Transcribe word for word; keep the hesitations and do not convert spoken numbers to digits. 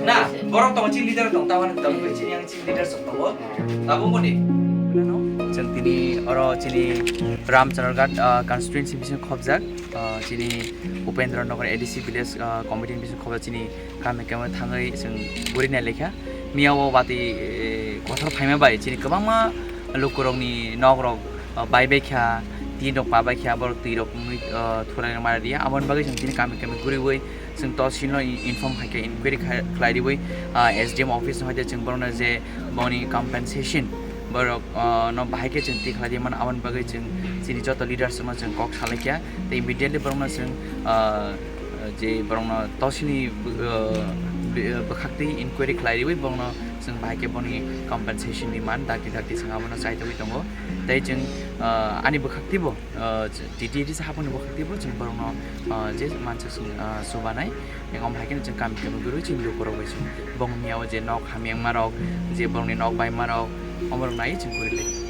Na, borok tongo, chini leader tong, tamo ni tong, chini yang chini leader sok tongo. Tabo moni. Chwng tini oro chini Ramchandraghat, ah, constituency bising khobjak, ah, chini Upendra Nagar A D C village, ah, committee ni bising khobjak chini kami kami thangwi chwng guri nai lekha. Miya o watwi, eh, kothor phaima bai chini kwbangma lukurokni nokrok, ah, bai bai kha, tin rok pa bai kha, borok twi rok wngwi, ah, thulai rok mara dia. Aboni bagwi chwng chini kami kami guriwi chwng tosilno i-, inform hai khe inquiry khai-, khlai riwi, ah, S D M office no hai khe chwng borokno je boni compensation borok, ah, no bahai khe chwng twi khlai di mano. Aboni bagwi chwng chini joto leaders no chwng kok salai kha. Tei immediately borokno chwng, ah, je borokno tosini, ah, bwkhak twi inquiry khlai riwi borokno chwng bahai khe boni compensation ni man dakti dakti chwng abono chaitogwi tongo. Tei chwng, ah, ani bwkhak twibo, ah, T T A D C hapungni bwkhak twibo chwng borokno, ah, je mansa chwng, ah, chubanai. Eng om hai kheno chwng kami kami gurui chwng lukurok bai chwng bong miya o je nok hamyangma rok, je borokni nok baima rok, omo rok nai chwng guri lai.